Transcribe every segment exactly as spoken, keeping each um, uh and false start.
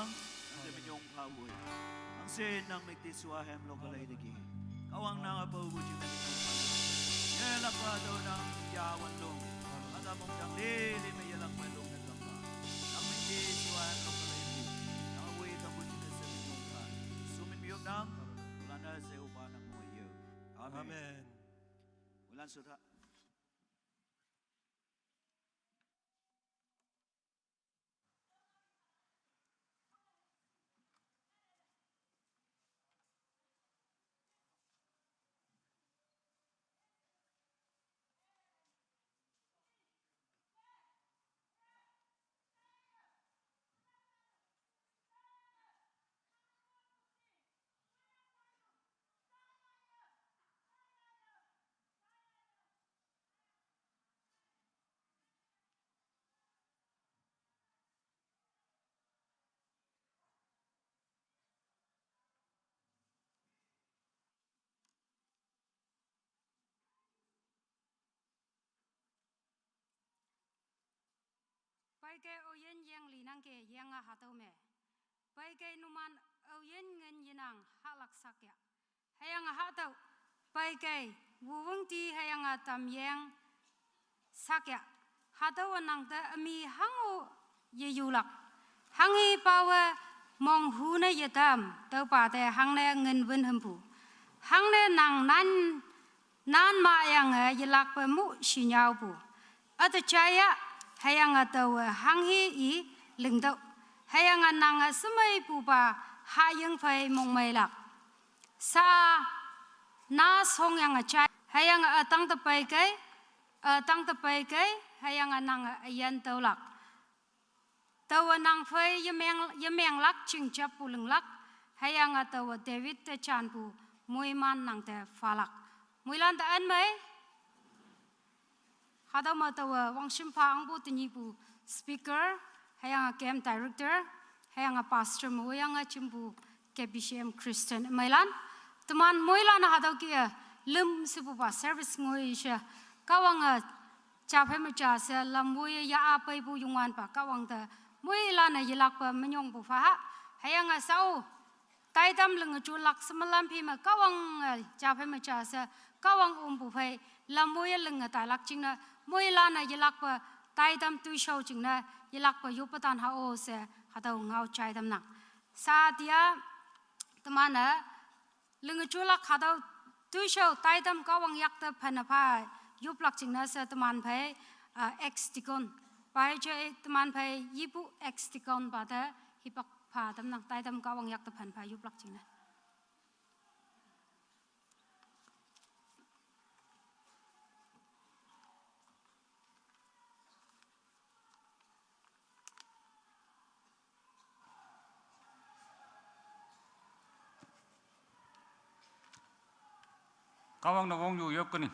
Nang te minyong pha woi. Nang se nang mekte sua hem lo kalai degi. Kawang nang apa ubu jina minyong pha. Ye lakwa do nang ya wan dong. Ada mong jang le le me ye lakwa dong na kamba. Nang mekte sua hem lo kalai degi. Nang woi tambu jina se minyong pha. Sumin miyok nang. Lana se upa nang mo ye. Amen. Amen. Ulan sudah. Pai ke oyen yang li nang ke yang a hatau me. Pai ke numan oyen ngen yenang halak sakya. Hayang a hatau. Pai ke wuwung ti hayang a tam yang sakya. Hatau nang te ami hangu ye yulak. Hangi pawe mong hu ne ye tam tau pa te hang ne ngen win hempu. Hang ne nang nan Nan ma yang e yilak pe mu shi nyau pu. Ata chaya hayang a tau e hang hi i ling tau. Hayang a nang a sumai pu pa ha yang fai mong mai lak. Sa na song yang a chai hayang a tang ta pai kai, a tang ta pai kai hayang a nang a yan tau lak. Tawa nang phai yameng yameng lak ching chap pu ling lak. Hayang a tawa David te chan pu muiman nang te falak. Muilan ta an mai. Hada ma tawa wangshim pha ang pu tini pu speaker, hayang a camp director, hayang a pastor mu yang a chim pu K B C M Christian mailan. Teman muilan a hadaw ki a lim si pu pa service ngoi sha. Kawang a Cha phai ma cha se lam wui ya a pai bu yung wan pa ka wang ta mui la na yilak pa minyong bu fa ha. Hayang a sau tai tam leng chu lak sa ma lam phi ma ka wang a cha phai ma cha se ka wang um bu phai lam wui ya leng a ta lak ching na mui la na yilak pa tai tam tui shau ching na yilak pa yu pa tan ha o se ha ta ngau chai tam nang. Sa tia tama na Lung chu lak khadau tui shau tai tam ka wang yak ta phan a pha yup lak ching na sa taman phai, ah, ex deacon. Pai che taman phai yipu ex deacon ba ta hipak pha tam nang tai tam ka wang yak ta phan pha yup lak ching na. Kawang na wong yu yok kani.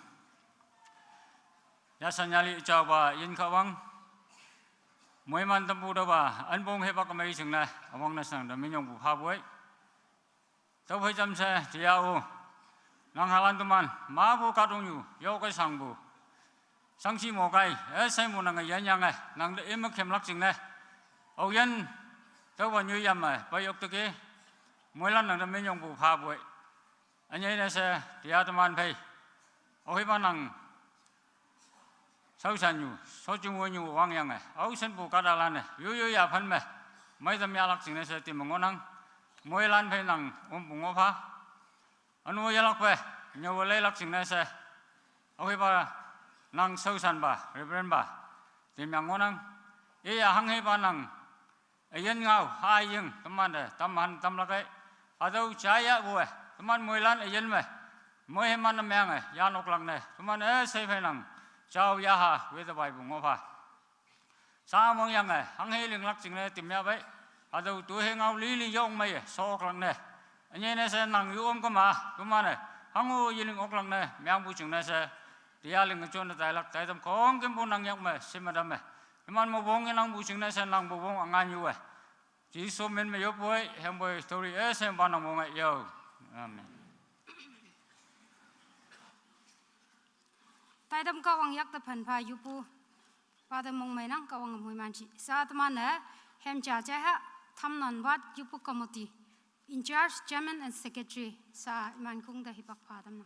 Ya sanyali cha ba yin kawang. Moi man tam bu da ba an bong he ba ka mai sing na awang na sang da min yong bu ha boi. Tau phai cham se tia u. Nang halan tu man ma bu ka dung yu yo kai sang bu. Sang chi mo kai e sai mu nang yan yang e nang de im khem lak ching ne. Au yan tau wa nyu yam e pa yok tu ke. Moi lan nang de min yong bu pha boi. Anyai na se tia tu man phai. Au hi ba nang Sau san yu, so chung wo nyu wang yang e, au sen bu ka da lan e, yu yu ya phan me, mai tam ya lak ching ne se ti mo ngo nang, moi lan phai nang um bu ngo pha. Anu ya lak pe, nyo wo lai lak ching ne se, au hi ba nang sau san ba, reverend ba, ti myang ngo nang, e ya hang hi ba nang, Ayan ngau, ha yang, teman de, tam han, tam lakai. Adau chaya bue, teman muilan ayan me. Moi he man meang e, yan ok lang ne. Teman e, sei phai nang. Chao ya ha, we de bai bu ngo pha. Sa mong yang e, hang he ling lak ching ne, tim ya bai. Adau tu he ngau li li yong mai e, so ok lang ne. Anye ne se nang yu om ko ma, teman e. Hang u yi ling ok lang ne, meang bu ching ne se. Tia ling chon na tai lak, tai tam kong kim bu nang yak me, sim ma dam me. Iman mo bong nang bu ching na sen nang bu bong angan yu we. Jisu min me yo boi, hem boi story e sen ba nang mo ngai yo. Amen. Tai tam ka wang yak ta phan pha yu pu. Pa ta mong mai nang ka wang mui man chi. Sa ta man na hem cha cha ha. Thamnan Wat Yupuk Committee, in charge, chairman and secretary, sa iman kung da hipak pa adam na.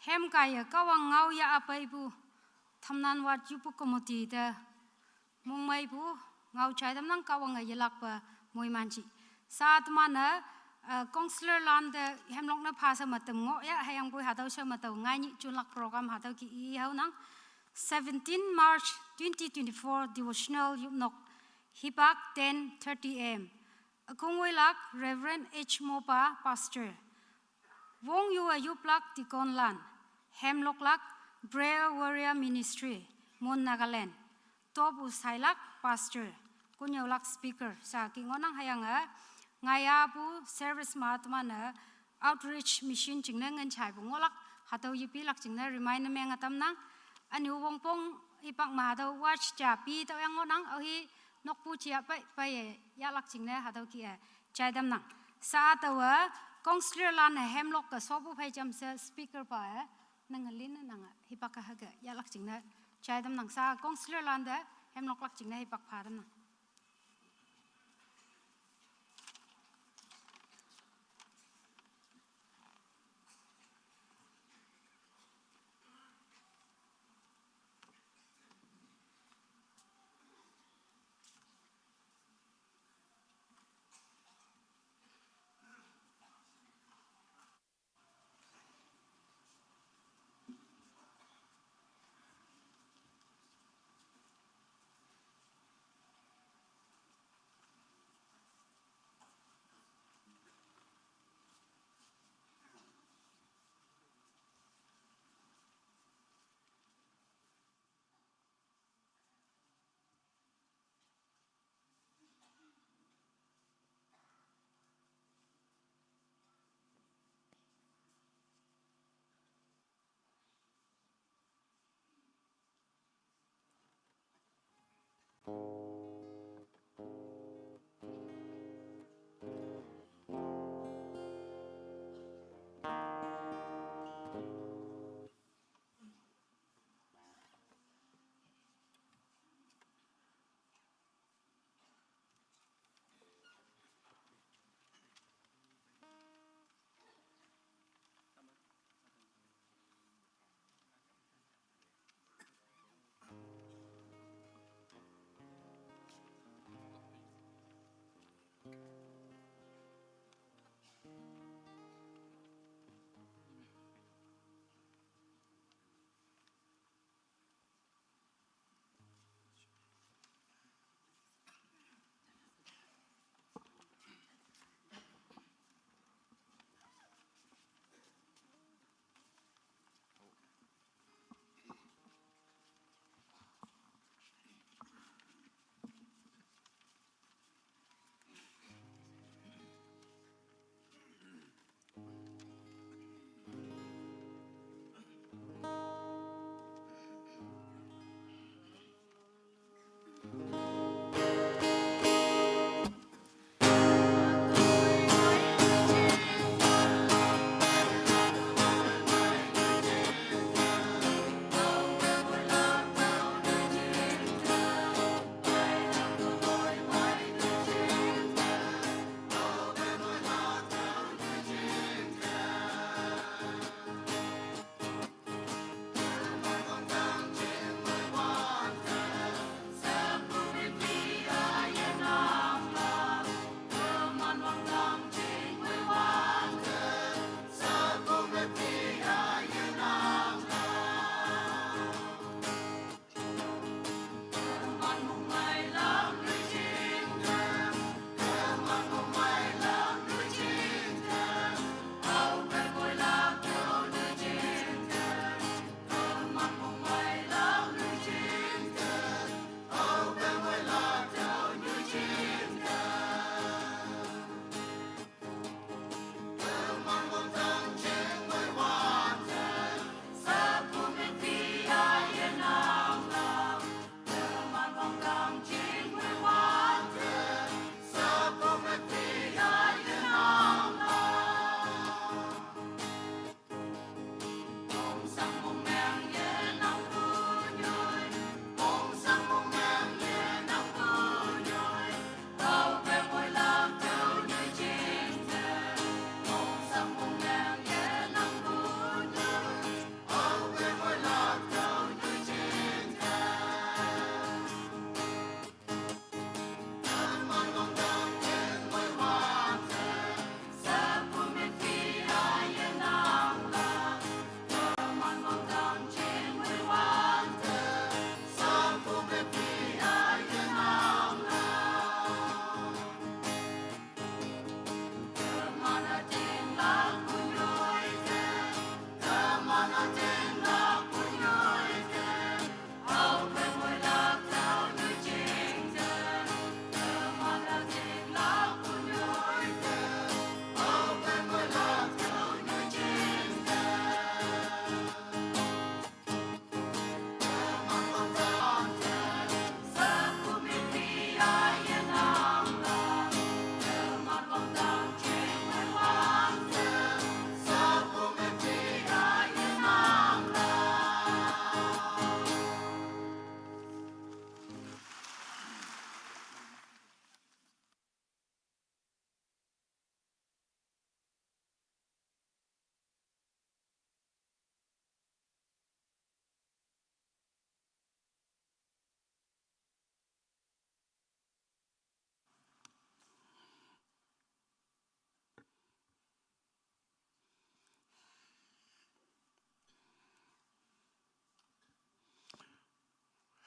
Hem kaya kawang ngau ya apa ibu. Thamnan wat yupu komoti te mongmai bu ngau chai dam nang kawang a yelak ba moi manchi. Sa tma na, uh, counselor lan de hemlok na pha sa matam ngo ya hayang bui hatau sa matau ngai ni chunlak program hatau ki i hau nang. Seventeen March twenty twenty-four devotional yupnok hipak ten thirty a m. Akongwei lak Reverend H Mopa, Pastor. Wong yu a yuplak Deacon lan. Hemlok lak Prayer Warrior Ministry, Mon Nagaland. Top u sailak Pastor. Kunyau lak speaker. Sa ki ngonang hayang a. Ngaya bu service mahatma na outreach mission chingna ngan chai bu ngolak. Hatau yipi lak chingna remind me ngatam nang. Ani u wong pong ipak mahatau watch cha pi tau yang ngonang. Au hi nokpu chia pai pai e ya lak chingna hatau ki e. Chai dam nang. Sa tau a counselor lan a hemlok ka sobu phai cham sa speaker pa e. Nang lin na nang a hipak ka ha ka ya lak chingna. Chai dam nang sa counselor lan da hemlok lak chingna hipak pha dam nang.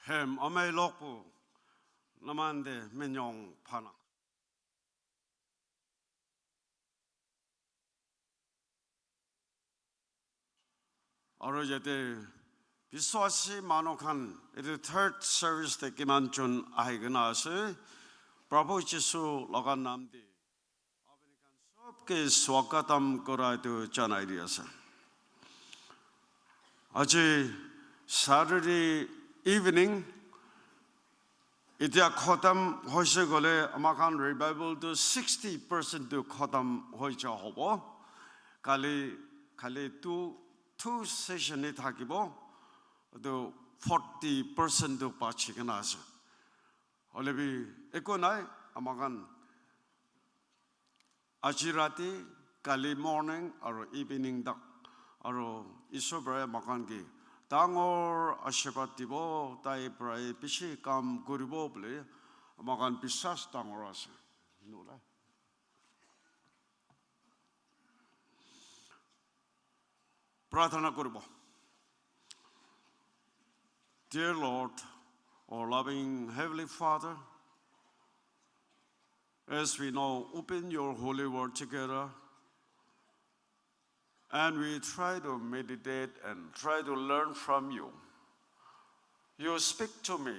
Hem amai lokpu namande minyong phana. Aro yate biswasi manu khan etu third service te kiman jon ahi kena ase. Prabhu Jisu laga naam te apni khan sobke swagatam kora etu janai di ase. Aji Saturday evening, etia khotam hoise gole, ama khan revival tu sixty percent tu khotam hoi ja hobo. Kali, kali two, two session hi thakibo. Tu forty percent tu pachi kena ase. Hoile bi eku nai, ama khan aji rati, kali morning, aro evening tak, aro Isor para ama khan ke dangor ashirwad dibo, tai para bishi kam kuribo bole ama khan biswas dangor ase. Nulai. Prarthana koribo. Dear Lord, our loving Heavenly Father, as we now open your holy word together, and we try to meditate and try to learn from you, you speak to me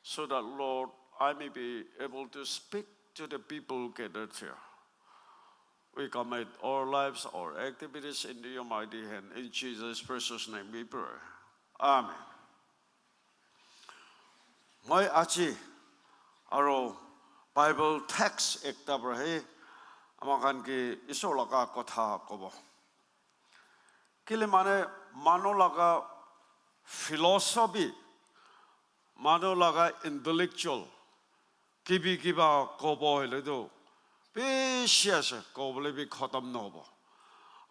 so that, Lord, I may be able to speak to the people gathered here. We commit our lives, our activities into your mighty hand. In Jesus' precious name we pray. Amen. Moi aji aro Bible text ekta para he ama khan ke Isor laga kotha kobo. Kile mane manu laga philosophy, manu laga intellectual, kibi kiba kobo hoile tu bishi ase, kobole bi khotom nohobo.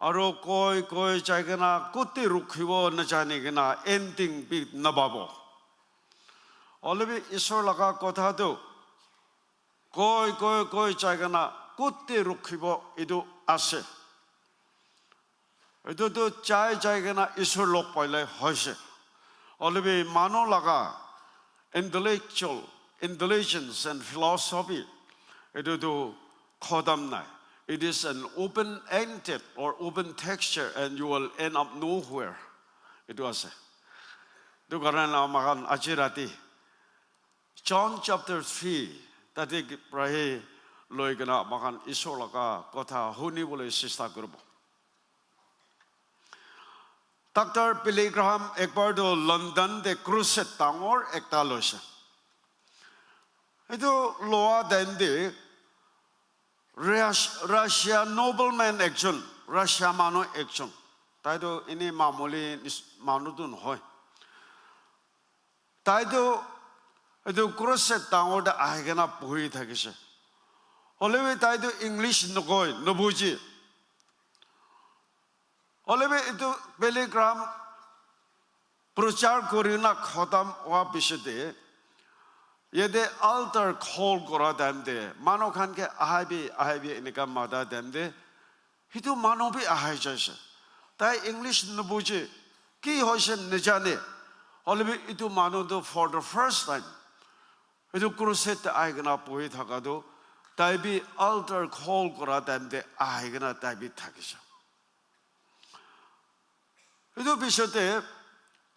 Aro koi koi jai kena kuti rukhibo najani kena ending bi nababo. Hoile bi Isor laga kotha tu koi koi koi jai kena kuti rukhibo etu ase. Etu tu jai jai kena Isor log paile hoise. Hoile bi manu laga intellectual, intelligence and philosophy, etu tu khotom nai. It is an open-ended or open texture and you will end up nowhere. Etu ase. Etu karne ama khan aji rati John chapter three, tate ki-, para he loi kena ama khan Isor laga kotha huni bole chesta koribo. Doctor Billy Graham ekbar tu London te crusade dangor ekta loise. Etu loa time te Rus-, Russia nobleman ekjon, Russia manu ekjon. Tai tu eni mamuli nis-, manu tu nohoi. Tai tu etu crusade dangor te ahi kena bohi thakise. Hoile bi tai tu English nokoi, nobuji. Hoile bi etu Billy Graham prochar kori na khotom hoa piche te, yate altar call kora time te, manu khan ke ahai bi, ahai bi enika mata time te, hitu manu bi ahai jaise. Tai English nobuje, ki hoise najane. Hoile bi etu manu tu for the first time, etu crusade te ahi kena bohi thaka tu, tai bi altar call kora time te ahi kena tai bi thakise. Etu pichete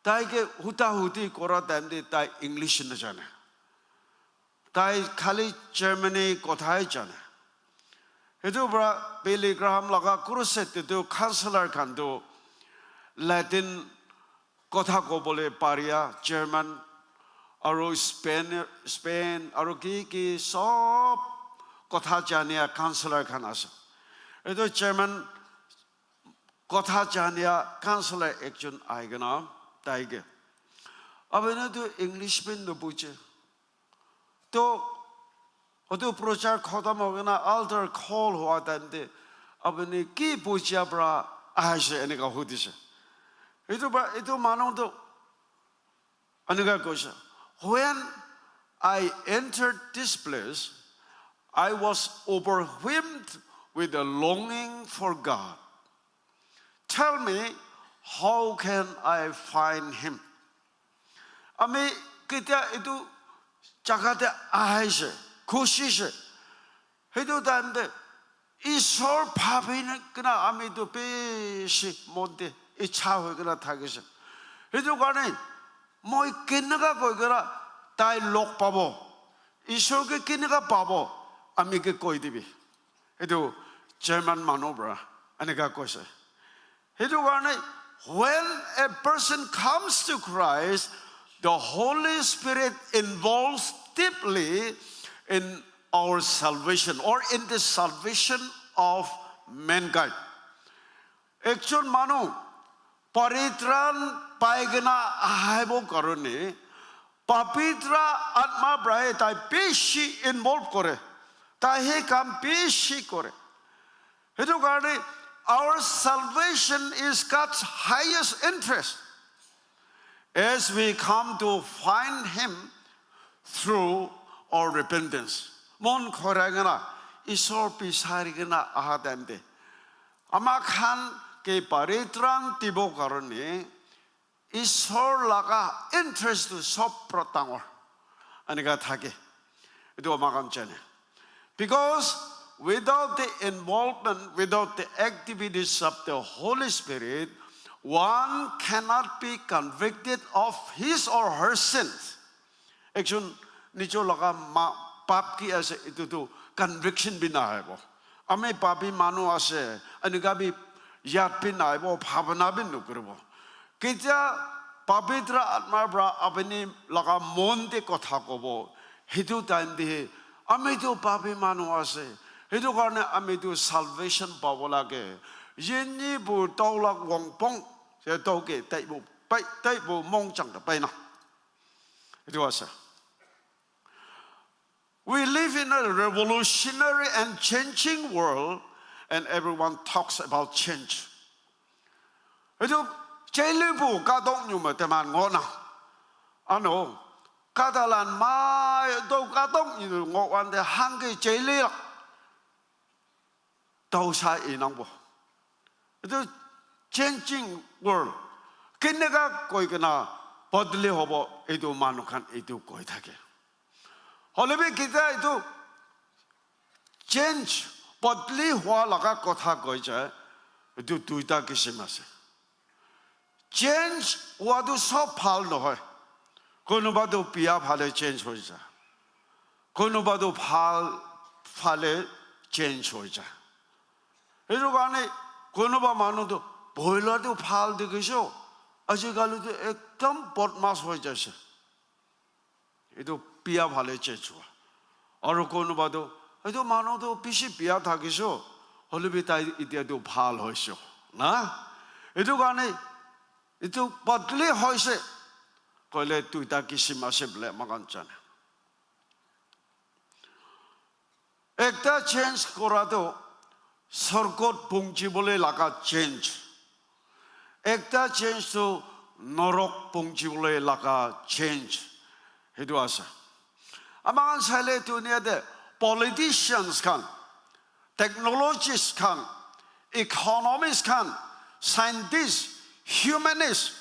tai ke huta huti kora time te tai English najane. Tai khali Germany kothai jane. Etu para Billy Graham laga crusade te tu counselor khan tu Latin kotha kobole paria, German, aru Spain, Spain, aru ki ki sob kotha jania counselor khan ase. Etu German kotha jania counselor ekjon ahi kena tai ke, "Apuni tu English bi nobuje. To, otu prochar khotom hoi kena altar call hua time te, apuni ki bujia para ahise?" eneka hudise. Etu para, etu manu tu eneka koise, "When I entered this place, I was overwhelmed with a longing for God. Tell me, how can I find him?" Ami Ketia etu jaga te ahise, khushi se. Hetu time te Isor bhabi na kena ami tu bishi mon te ichha hoi kena thakise. Hetu karne moi keneka koi kena tai log pabo, Isor ke keneka pabo, ami ke koi dibi. Hetu German manu para eneka koise. Hetu karne, when a person comes to Christ, the Holy Spirit involves deeply in our salvation or in the salvation of mankind. Ekjon manu paritran pai kena ahibo karone, Pavitra Atma para tai bishi involve kore. Tai he kam bishi kore. Hetu karne, our salvation is God's highest interest. As we come to find Him through our repentance. Mon khorai kena, Isor bisari kena aha time te. Ama khan ke paritran dibo karone, Isor laga interest tu sob pra dangor. Eneka thake. Etu ama khan jane. Because without the involvement, without the activities of the Holy Spirit, one cannot be convicted of his or her sins. Ekjon nijor laga ma-, pap ki ase, etu tu conviction bi nahaibo. Ami papi manu ase, eneka bi yad bi nahaibo, bhabana bi nokoribo. Ketia Pavitra Atma para apni laga mon te kotha kobo, hetu time te ami tu papi manu ase, hetu karne ami tu salvation pabo lage. Yeni bu tau lak wong pong, se tau ke tai bu pai, tai bu mong chang ta pai na. Etu ase. We live in a revolutionary and changing world, and everyone talks about change. Etu chele bu kadok nyu ma teman ngona. Ano, kadalan mai do kadok nyu ngo wan de hangge chele la. Tau sa inang bo. Etu changing world. Keneka koi kena bodli hobo, etu manu khan etu koi thake. Hoile bi ketia etu change, bodli hua laga kotha koi jai, etu duita kisim ase. Change hua tu sob bhal nohoi. Konoba tu biya phale change hoi jai. Konoba tu bhal phale change hoi jai. Etu karne konoba manu tu boila tu bhal dikhiso, ajikali tu ekdam bodmas hoi jaise. Etu biya phale change hua. Aru konoba tu, etu manu tu bishi biya thakiso, hoile bi tai etia tu bhal hoise. Na? Etu karne, etu bodli hoise, koile duita kisim ase bole moikhan jane. Ekta change kora tu sorgot punchibole laga change. Ekta change tu norok punchibole laga change. Hetu ase. Ama khan saile dunia te politicians khan, technologists khan, economists khan, scientists, humanists,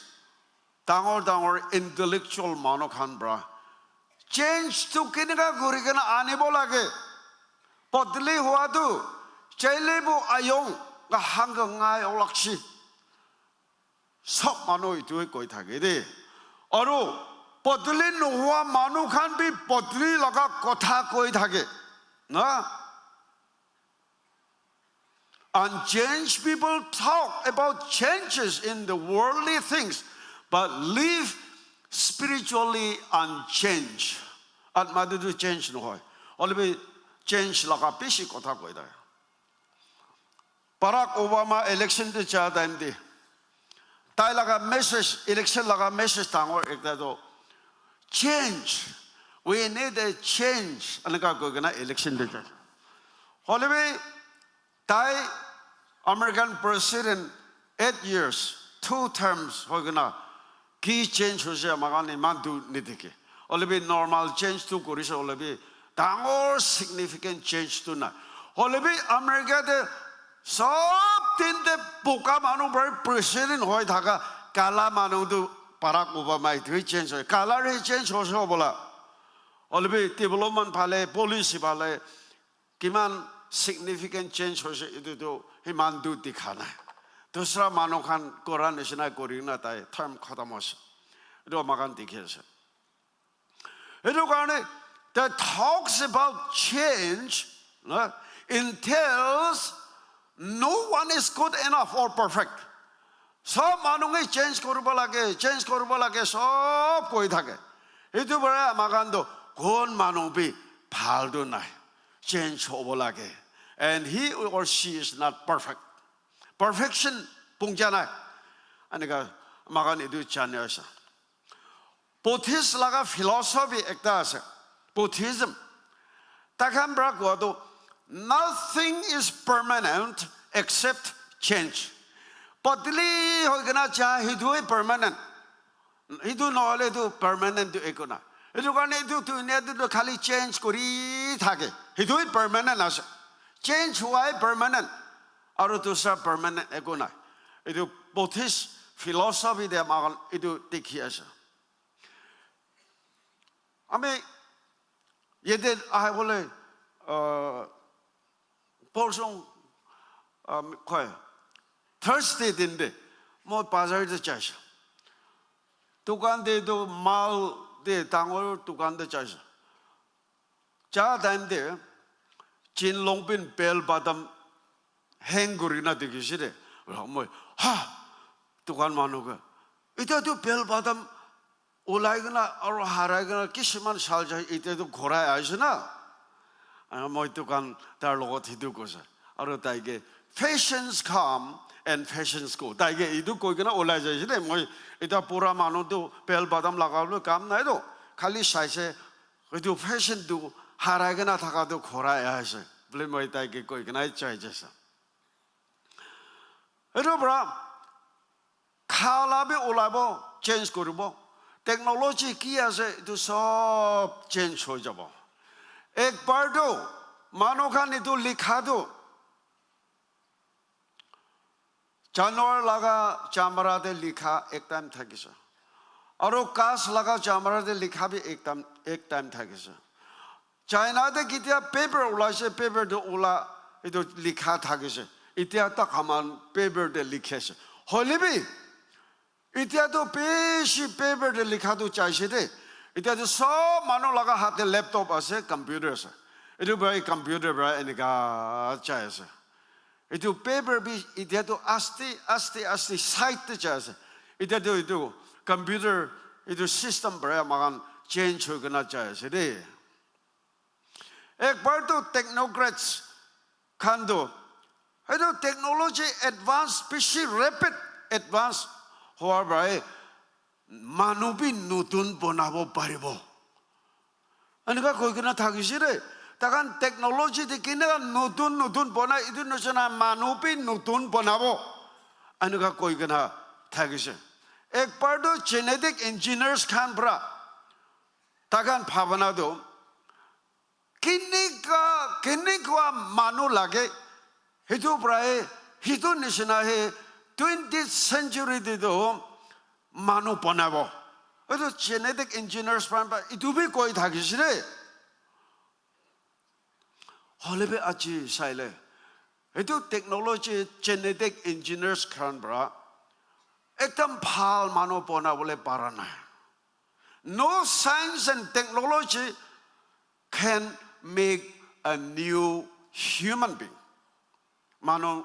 dangor dangor intellectual manu khan para change tu keneka kuri kena anibo lage. Bodli hua tu chele bu ayong ga hang ga ngai olakshi. Sob manu etu koi thake de. Aru bodli nohua manu khan bi bodli laga kotha koi thake. Na? Unchanged people talk about changes in the worldly things, but live spiritually unchanged. Atma te tu change nohoi. Hoile bi change laga bishi kotha koi thake. Barack Obama election te ja time te, tai laga message, election laga message dangor ekta tu, "Change. We need a change." Eneka koi kena election te ja. Hoile bi tai American president eight years, two terms hoi kena ki change hoise, ama khan iman tu nidikhe. Hoile bi normal change tu korise, hoile bi dangor significant change tu nai. Hoile bi America te sob din te boga manu para president hoi thaka kala manu tu Barack Obama etu hi change hoy, color hi change hoise hobola. Hoilebi development phale, policy phale kiman significant change hoise, etu tu himan tu dikha nai. Dusra manu khan kora nishina kori na tai term khatam hoise. Etu ama khan dikhi ase. Etu karne, that talks about change, no, entails no one is good enough or perfect. Sob manu ke change koribo lage, change koribo lage, sob koi thake. Etu para ama khan to kon manu bi bhal tu nai. Change hobo lage. And he or she is not perfect. Perfection pungja nai. Anika ama khan etu jane ase. Buddhist laga philosophy ekta ase. Buddhism. Takhan para kowa tu, nothing is permanent except change. Bodli hoi kena ja, hitu hi permanent. Hitu nohole tu permanent tu eku nai. Etu karne etu dunia tu khali change kori thake. Hitu hi permanent ase. Change hua hi permanent. Aru dusra permanent eku nai. Etu Buddhist philosophy te ama khan etu dikhi ase. Ami yate ahi bole, uh, porson, um, koi, Thursday din de, moi bazar te jaise. Dukan te tu mal de, dangor dukan te jaise. Ja time te, Chin Longpin bel badam hang kuri na dikhi se de. Moi, ha, dukan manu ke, "Ita tu bel badam ulai kena aru harai kena kisiman sal jai, ita tu ghorai aise na." Aru moi dukan tar logot hitu koise. Aru tai ke, "Fashions come and fashions go." Tai ke etu koi kena ulai jai se de. Moi, "Ita pura manu tu bel badam laga bole kam nai to. Khali sai se, etu fashion tu harai kena thaka tu ghorai aise." Bole moi tai ke koi kena jai jaise. Etu para khala bi ulabo, change koribo. Technology ki ase, etu sob change hoi jabo. Ek bar tu manu khan etu likha tu, janwar laga chamra te likha ek time thakise. Aru ghas laga chamra te likha bi ek time, ek time thakise. China te ketia paper ulaise, paper tu ula, etu likha thakise. Etia tak aman paper te likhi ase. Hoile bi, etia tu bishi paper te likha tu jaise de. Etia tu sob manu laga hath te laptop ase, computer ase. Etu para computer para enika jai ase. Etu paper bi etia tu aste, aste, aste side te jai ase. Etia tu etu computer, etu system para ama khan change hoi kena jai ase de. Ek bar tu technocrats khan tu, etu technology advance, bishi rapid advance howa para manu bi notun bonabo paribo. Enika koi kena thakise de. Takhan technology de kena notun, notun bonai, etu nishina manu bi notun bonabo. Enika koi kena thakise. Ek bar tu genetic engineers khan para takhan bhabana tu, kenika, kenikwa manu lage, hitu prai, hitu nishina he twentieth century te tu manu banabo. Etu genetic engineers khan para etu bi koi thakise de. Hoile bi aji saile, etu technology, genetic engineers khan para ekdam bhal manu banabole para nai. No science and technology can make a new human being. Manu,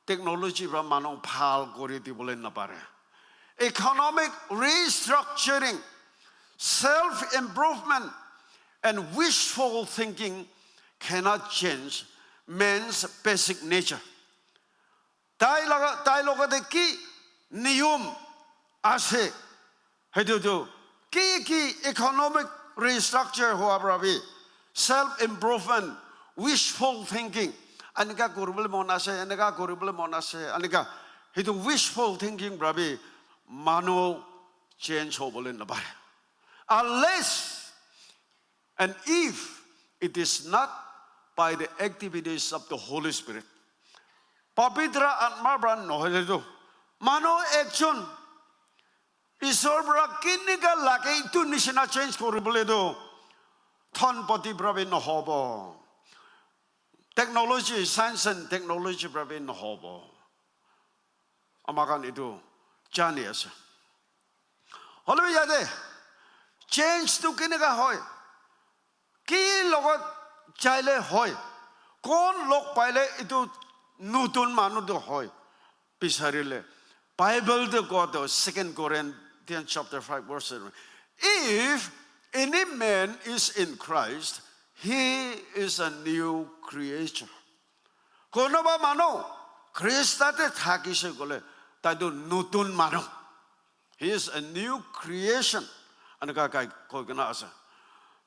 technology para manu bhal kori dibole napare. Economic restructuring, self-improvement, and wishful thinking cannot change man's basic nature. Tai laga, tai logote ki niyom ase, hetu tu ki ki economic restructure hua para bi, self improvement, wishful thinking, enika kuribole mon ase, enika kuribole mon ase, enika, hetu wishful thinking para bi manu change hobole napare. Unless and if it is not by the activities of the Holy Spirit. Pabitra Atma para nohoile tu manu ekjon Isor para kinika lage itu nishina change kuribole tu dhon pati para bi nohobo. Technology, science and technology para bi nohobo. Ama khan itu jani ase. Hoilebi yate change tu kinika hoi? Ki logot jaile hoi? Kon log paile itu nutun manu tu hoi? Bisarile. Bible te koa to Second Corinthians chapter five verse seven. If any man is in Christ, he is a new creature. Konoba manu Krista te thakise kole, tai tu nutun manu. He is a new creation. Anaka kai koi kena ase.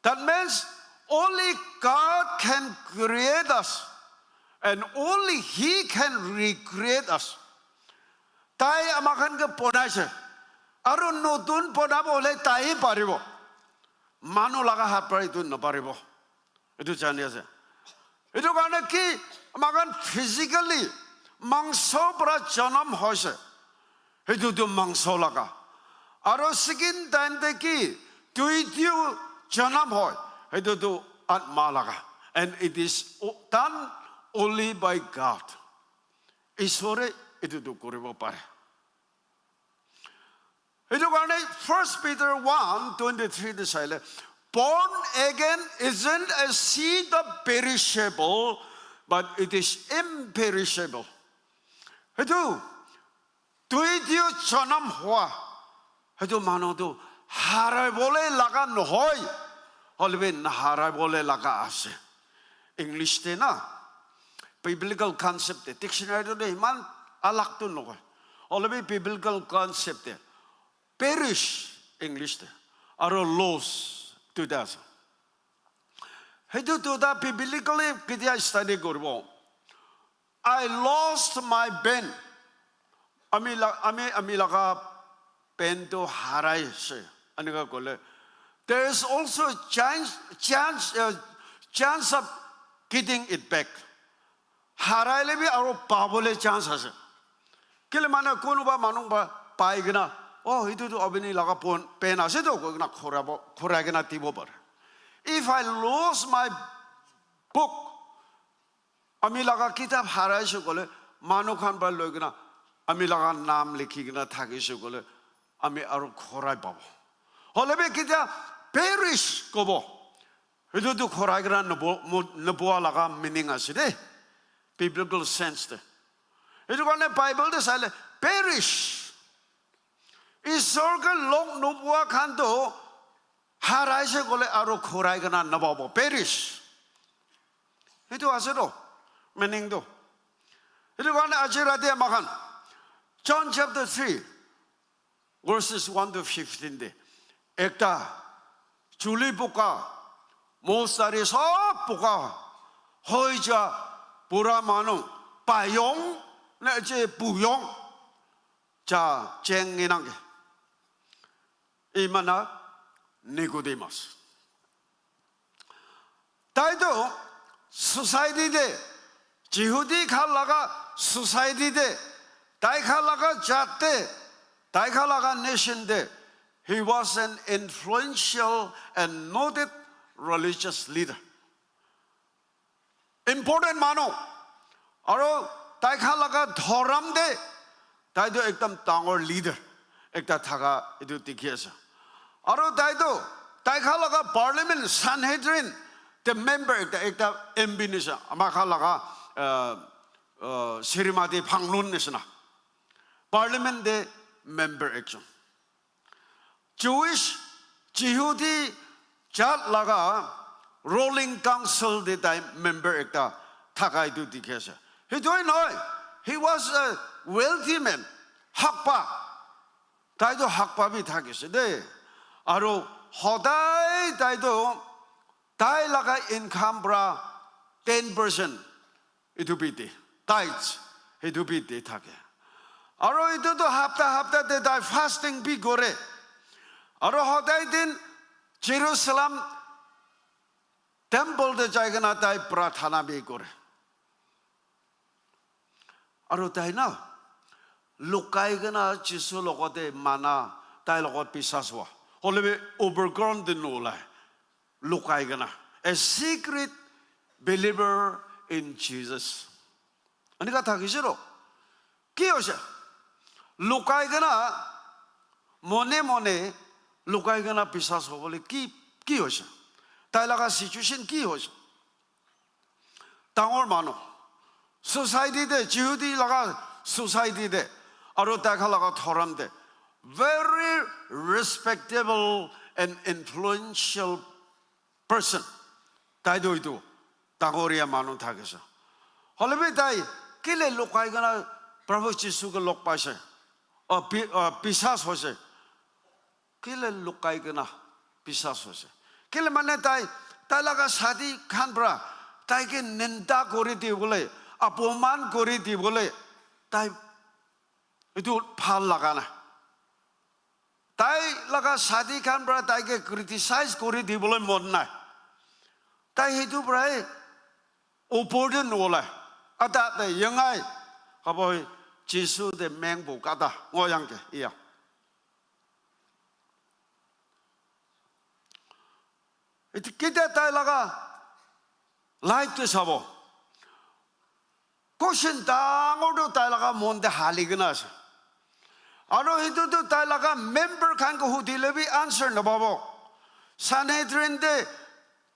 That means only God can create us and only He can recreate us. Tai ama khan ke bonaise. Aru notun bonabo hole tai hi paribo. Manu laga hat para itu naparibo. Itu jani ase. Itu karne ki ama khan physically mangso para janam hoise. Itu tu mangso laga. Aru second time te ki duitiu janam hoi. Itu tu atma laga. And it is o- done only by God. Isore itu tu kuribo pare. Itu karne First Peter one twenty-three te saile, born again isn't a seed of perishable, but it is imperishable. Itu duitiu janam hua, itu manu tu harai bole laga nohoi, hoilebi naharai bole laga ase. English te na, biblical concept te, dictionary te iman alag tu nohoi. Hoilebi biblical concept te, perish English te, aru lost duita ase. Hetu duita biblically ketia study koribo? I lost my pen. Ami la, ami, ami laga pen tu harai se. Anika kole. There is also a chance, chance, uh, chance of getting it back. Harai le bi aru pabole chance ase. Kile mane kunuba manu ba pai kena, "Oh, itu tu apni laga pon-, pen ase to," koi kena khorabo, khorai kena dibo pare. If I lose my book, ami laga kitab haraise kole, manu khan para loi kena, ami laga naam likhi kena thakise kole, ami aru khorai pabo. Hoilebi ketia perish kobo. Itu tu khorai kena nabo-, mo-, naboa laga meaning ase de. Biblical sense de. Itu karne Bible de saile perish. Isor ke log nopoa khan to haraise kole aru khorai kena nababo, perish. Itu ase to, meaning to. Itu karne aji rati ama khan John chapter three, verses one to fifteen de. Ekta chuli boga, mosari sob boga, hoi ja bura manu, payong, ne je buyong, ja cheng nginang ke. Imana Nicodemus. Tai tu society de, Jihudi khan laga society de, tai khan laga jat de, tai khan laga nation de, he was an influential and noted religious leader. Important manu. Aru tai khan laga dhoram de, tai tu ekdam dangor leader ekta thaka itu dikhi ase. Aru tai tu, tai khan laga parliament, Sanhedrin, the member ekta, ekta M P nisina. Ama khan laga, uh, uh, Srimati Phanglun nisina. Parliament de member ekjon. Jewish, Jihudi jat laga ruling council de tai member ekta thaka itu dikhi ase. Hitu nohoi, he was a wealthy man, hakpa. Tai tu hakpa bi thakise de. Aru hodai tai tu tai laga income pra ten percent itu bi de, tithes, itu bi de thake. Aru itu tu hapta hapta te tai fasting bi kore. Aru hodai din Jerusalem temple te jai kena tai prarthana bi kore. Aru tai na lukai kena Jisu logote mana, Tai logot bisas hua. Hoilebi overground te nolai. Lukai kena. A secret believer in Jesus. Enika thakise ro. Ki hoise? Lukai kena, mone mone lukai kena bisas hobole ki, ki hoise? Tai laga situation ki hoise? Dangor manu, society te, Jihudi laga society te, aru tai khan laga dhorom te, very respectable and influential person. Tai tu itu dangoria manu thakise. Hoilebi tai kile lukai kena Prabhu Jisu ke log paise? Oh, pi-, oh, bisas hoise. Kile lukai kena bisas hoise? Kile mane tai, tai laga sathi khan pra tai ke ninda kori dibole, apoman kori dibole, tai itu bhal laga na. Tai laga sathi khan pra tai ke criticize kori dibole mon nai. Tai hitu prai upor te nolai. Ata te yangai. Kaboi Jisu te meng bu kata ngoyang ke iya. Iti kita tai laga life te sabo. Question dangor tu tai laga mon te hali kena ase. Aru hitu tu tai laga member khan ke hudile bi answer nababo. Sanhedrin te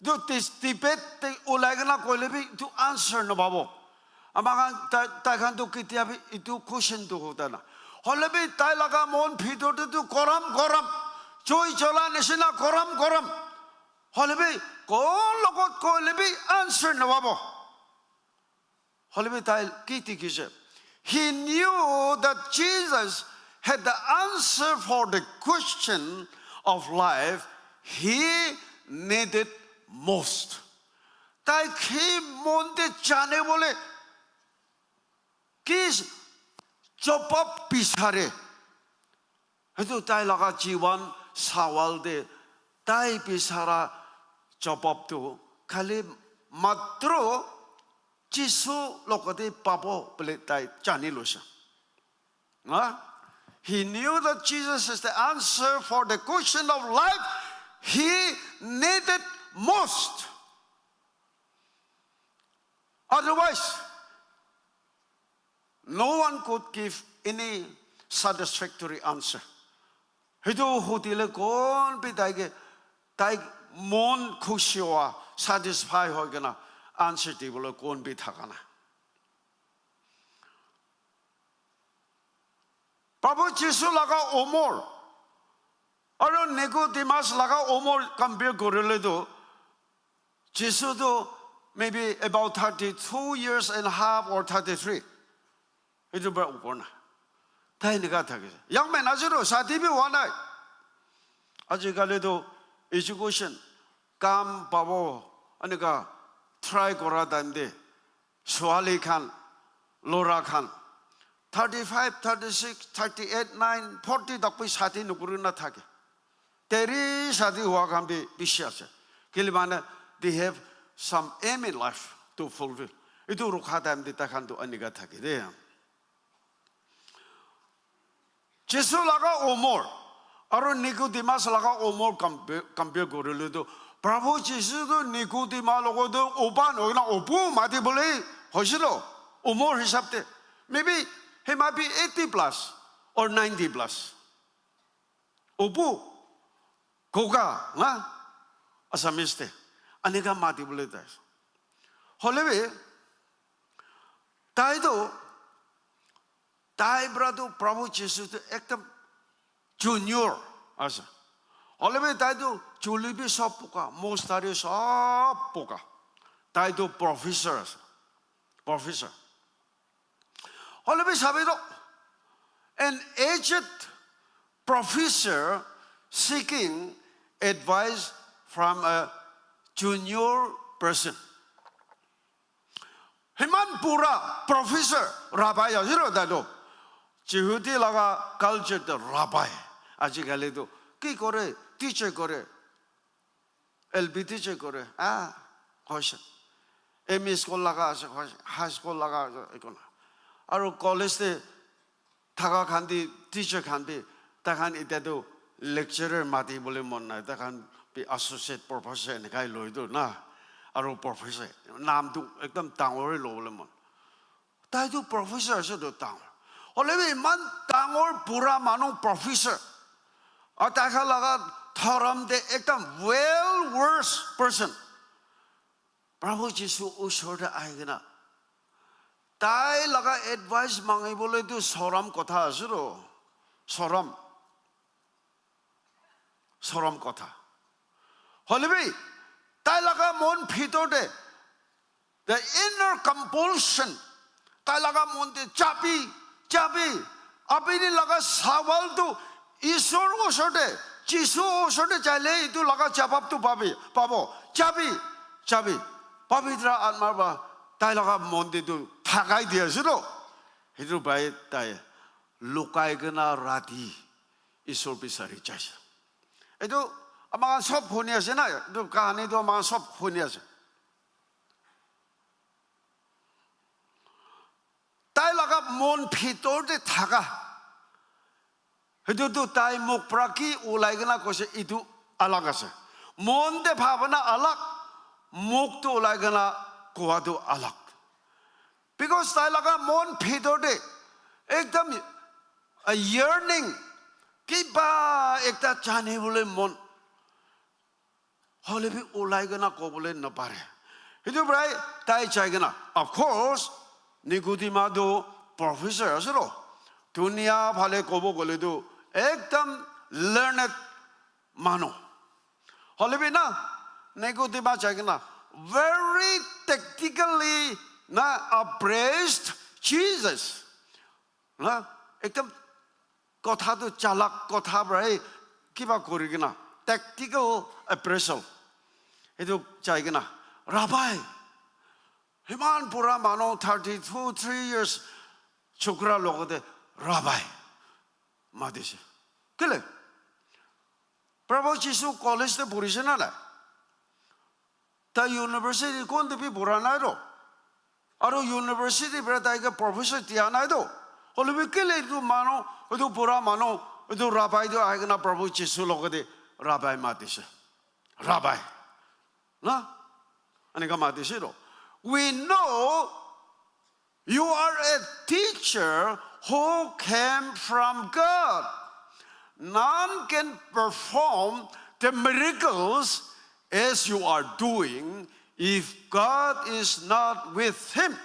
tu tis-, debate te ulai kena koile bi tu answer nababo. Ama khan tai, tai khan tu ketia bi itu question tu huda na. Hoile bi tai laga mon bhitor te tu gorom gorom. Choi chola nishina gorom gorom. Hoile bi kon logot koile bi answer nababo. Hoilebi tai ki dikhi ase? He knew that Jesus had the answer for the question of life he needed most. Tai ki mon te jane bole ki jawab bisare. Etu tai laga jiwan sawal te tai bisara jawab tu khali matro Jisu logote pabo bole tai jani loise. Huh? He knew that Jesus is the answer for the question of life he needed most. Otherwise, no one could give any satisfactory answer. Hitu hudile kon bi tai ke, tai mon khushi hoa, satisfy hoi kena answer dibole kon bi thaka na. Prabhu Jisu laga umor aru Nicodemus laga umor compare korile tu, Jisu tu maybe about thirty-two years and half or thirty-three. Itu para upor na. Tai enika thakise. Young man, aji ro, shadi bi hua nai. Ajikali tu education, kam pabo, enika try kora time te, suali khan, lora khan, thirty-five, thirty-six, thirty-eight, nine, forty tak bi shadi nokuri na thake. Deri shadi hua khan bi bishi ase. Kile mane, they have some aim in life to fulfill. Itu rukha time te tai khan tu enika thake de. Jisu laga umor aru Nicodemus laga umor compa-, compare korile tu, Prabhu Jisu tu Nicodemus logot tu upa nohoi na upu mati bole hoise lo, umor hisab te. Maybe he might be eighty plus or ninety plus. Upu, koka, na? Assamese te. Enika mati bole tai. Hoilebi, tai tu, tai para tu Prabhu Jisu tu ekdam junior ase. Hoilebi tai tu chuli bi sob puka, mustache sob puka. Tai tu professor ase. Professor. Hoilebi sabi to, an aged professor seeking advice from a junior person. Himan pura professor, rabbi ase ro tai tu. Jihudi laga culture te rabbi. Ajikali tu ki kore, teacher kore. L P teacher kore, ah, hoise. M E school laga ase, hoise. High school laga ase, ekuna. Aru college te thaka khan bi, teacher khan bi, tai khan itya tu Lecturer mati bole mon nai, tai khan bi associate professor enekai loi tu na, aru professor naam tu ekdam dangor lobole mon. Tai tu professor ase tu dangor. Hoile bi iman dangor bura manu professor. Aru tai khan laga dhorom te ekdam well versed person. Prabhu Jisu usor te ahi kena tai laga advice mangi bole tu sorom kotha ase ro. Sorom. Sorom kotha. Hoile bi tai laga mon bhitor te, the inner compulsion, tai laga mon te chabi, chabi, apni laga sawal tu Isor usor te, Jisu usor te jaile itu laga jawab tu pabi, pabo. Chabi, chabi. Pavitra Atma ba tai laga mon te tu thakai di ase to. Hitu bai tai lukai kena rati Isor bisari jaise. Etu ama khan sob huni ase na, etu kahani tu ama khan sob huni ase. Tai laga mon bhitor te thaka, etu tu tai mukh pra ki ulai kena koise, etu alag ase. Mon te bhabana alag, mukh tu ulai kena kowa tu alag. Because tai laga mon bhitor te ekdam a yearning, kiba ekta jani bole mon. Hoile bi ulai kena kobole napare. Etu prai tai jai kena. Of course, Nicodemus tu professor ase lo. Dunia phale kobo gole tu ekdam learned manu. Hoile bi na, Nicodemus jai kena very tactically na appraised Jesus. Na, ekdam kotha tu chalak kotha prai kiba kuri kena, tactical appraisal. Etu jai kena, "Rabbi, iman bura manu thirty two, three years chokra logote Rabbi matise." Kile? Prabhu Jisu college te phurise na nai? Tai university kon te bi pura nai to. Aru university pora tai ke professor dia nai to. Hoile bi kile etu manu, etu bura manu, etu rabbi tu ahi kena Prabhu Jisu logote rabbi matise. Rabbi. Na? Eneka matise to. We know you are a teacher who came from God. None can perform the miracles as you are doing if God is not with him.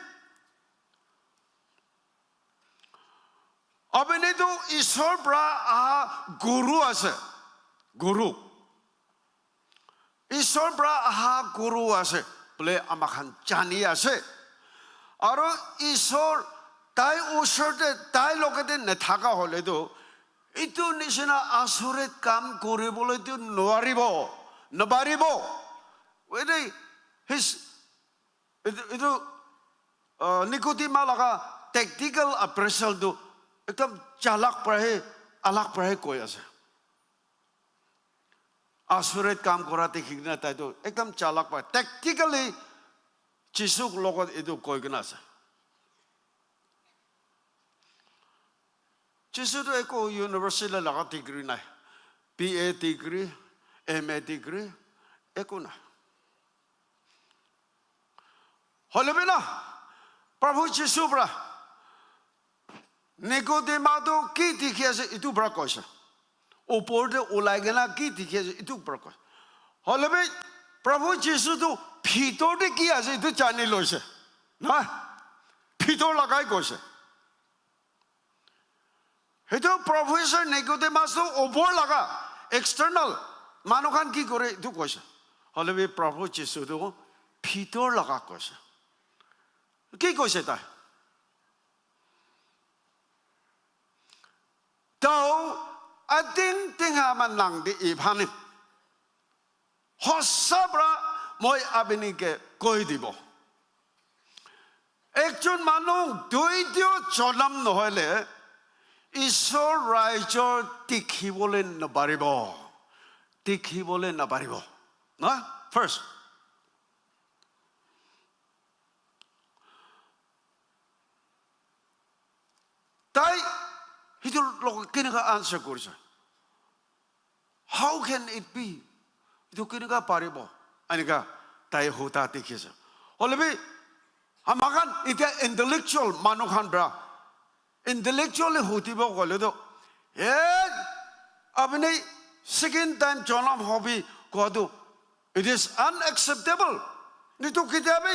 Apni tu Isor pra aha guru ase. Guru. Isor pra aha guru ase bole ama khan jani ase. Aru Isor tai usor te, tai logote nathaka hole tu, etu nishina asurit kam kuribole tu nuwaribo, nuparibo. Wede his, etu, etu, uh, Nicodemus laga tactical appraisal tu ekdam chalak para he, alag para he koi ase. Asurit kam kora dekhi kena tai tu ekdam chalak para tactically Jisu logot etu koi kena ase. Jisu tu eko university laga degree nai, B A degree, M A degree, eko nai. Hoile bi na, Prabhu Jisu pra Nicodemus tu ki dikhi ase, etu pra koise. Upor te ulai kena ki dikhi ase, etu pra koise. Hoile bi Prabhu Jisu tu bhitor te ki ase, etu jani loise. Na? Bhitor lagai koise. Hetu Professor Nicodemus tu upor laga, external, manu khan ki kore, etu koise. Hoile bi Prabhu Jisu tu bhitor laga koise. Ki koise tai? Tao ading tinga manang di ibhani. Hosa pra moi apni ke koi dibo. Ekjon manu duitio jonam nohoile Isor rajyo dikhibole noparibo. Dikhibole noparibo. Na? First. Tai hitu logot keneka answer korise. How can it be? Etu kenika paribo? Enika tai huda dikhi ase. Hoile bi, amakhan itya intellectual manu khan pra, intellectually hudibo koile tu, "Hey, apni second time jonom hobi kowa tu, it is unacceptable." Etu ketia bi